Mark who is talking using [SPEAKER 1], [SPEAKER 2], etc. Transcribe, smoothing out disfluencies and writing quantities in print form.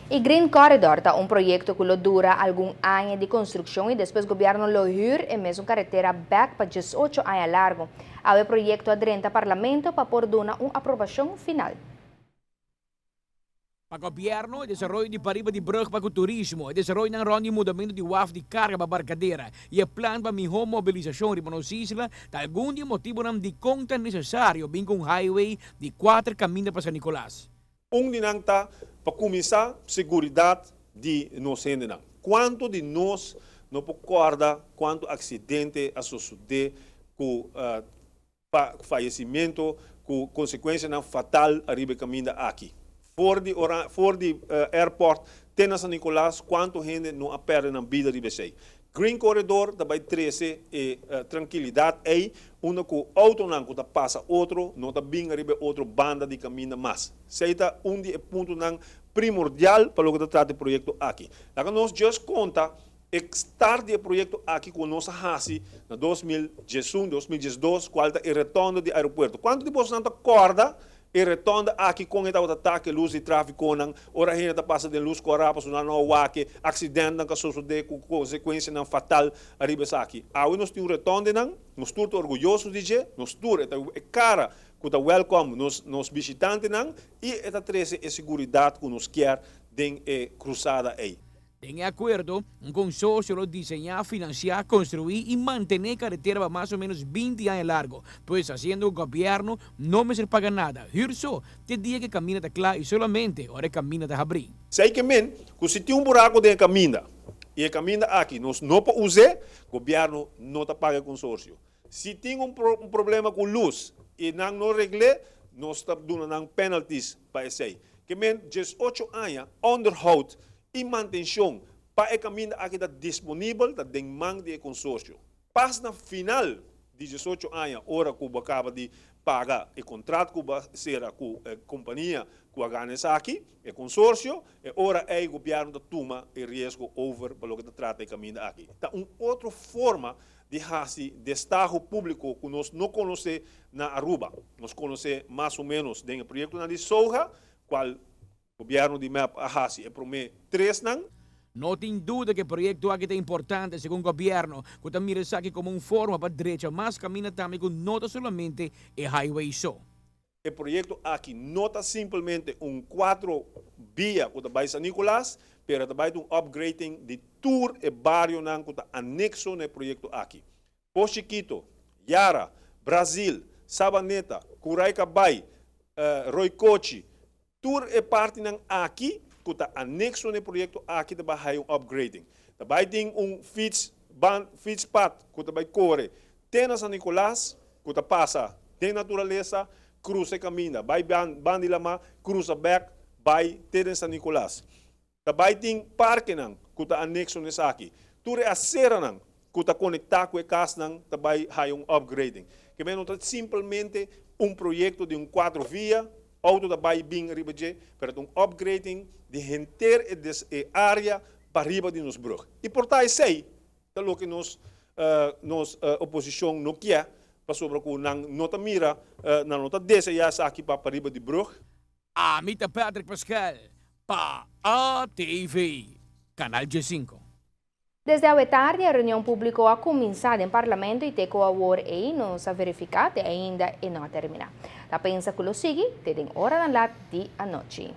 [SPEAKER 1] E Green Corridor ta un proyecto cu lo dura algun aña di construccion y despues gobierno lo huur e mesun caretera back pa 18 aña largo. E proyecto a drenta parlamento pa por duna un aprobacion final.
[SPEAKER 2] Pa gobierno, desaroyo di pariba di brug pa turismo, desaroyo na rond di mudamento di waf di carga pa Barcadera y e plan pa miho mobilisacion riba nos isla, ta algun di motibonan di con ta necesario bin cu highway di cuater caminda pa San Nicolas.
[SPEAKER 3] Un di nan ta pa cuminsa, seguridad di nos hendenan. Cuanto di nos no por corda cuanto accidente a sucede cu fayecimento, cu consecuencia fatal ariba caminda aki? For di airport te na San Nicolas, cuanto hende no a perde nan bida riba esey? Green Corridor tambe trece e trankilidad ey, unda cu autonan cu ta pasa otro, no ta bin riba otro banda di caminda mas. Esey ta un di e puntonan primordial pa loke ta trata e proyecto aki. Laga nos just conta e start di e proyecto aki cu nos a hasi na 2011, 2012, cual ta e rotonde di aeropuerto. Cuanto di boso ta corda e rotonde aki, con e tabata, luz di trafico nan, ora hende ta pasa den luz cora, paso nan no wak e, accidente nan sucede cu consecuencia nan fatal ariba esaki? Awe nos tin un rotonde nan, nos tur orguyoso di dje, nos tur e cara cu ta welcome nos bishitantenan y e ta trece e seguridad cu nos kier den e cruzada ey.
[SPEAKER 2] Den acuerdo, un consorcio lo diseña, financia, construi y mantene caretera pa mas o menos 20 aña largo. Pues haciendo gobierno no mester paga nada. Huur so, te dia cu caminda ta cla y solamente ora caminda ta habri.
[SPEAKER 3] Esey kiermen cu si tin un buraco den caminda y e caminda aki nos no por usa, gobierno no ta paga consorcio. Si tin un problema cu luz y nan no regla, nos ta duna penalties pa esey. Kiermen 18 aña, onderhoud y mantencion pa e caminda aki ta disponibel, ta den man di consorcio. Pas na final di 18 aña, ora cu caba di paga e contrato cu cera cu e compania cu a gana esaki, e consorcio, e ora e gobierno ta tuma e riesgo over pa loke ta trata e caminda aki. Ta un otro forma di hasi destaho publico cu nos no conoce na Aruba. Nos conoce mas o menos den e proyecto na di Soja, cual gobierno di MEP a hasi e prome tres nan.
[SPEAKER 2] No tin duda cu e proyecto aki ta importante, segun gobierno, cu ta mira esaki como un forma pa drecha mas caminda tambe cu no ta solamente e highway so.
[SPEAKER 3] E proyecto aki no ta simplemente un cuatro via cu ta bay San Nicolas, pero tambe un upgrading di tur e barionan cu ta anexo na e proyecto aki. Pos Chiquito, Yara, Brasil, Sabaneta, Curaicabay, Roycochi, tur e partinan aki cu ta anexo na e proyecto aki tambe un upgrading. Tambe tin un fiets baan, fietspad cu tambe core te na San Nicolas, cu ta pasa den naturalesa, cruza caminda, bay banda di lama, cruza back, bay te na San Nicolas. Tambe tin parkenan cu ta anexo na esaki. Tur e aceranan cu ta conecta cu e casnan tambe un upgrading. Kiermen no ta simplemente un proyecto di un cuatro via, auto ta bay bin riba dje, pero un upgrading di henter e area pariba di nos brug. Y por ta esey, ta loke nos oposicion no kier, pasobra cu nan no ta mira, nan no ta desea esaki pa pariba di brug.
[SPEAKER 2] Ami ta Patrick Pascal, pa ATV, Canal G5.
[SPEAKER 1] Desde awe tardi, e reunion publico a cuminsa den parlamento y te cu awor ey nos a verifica te ainda e no a termina. Ta pensa cu lo sigui, te den ora di anochi.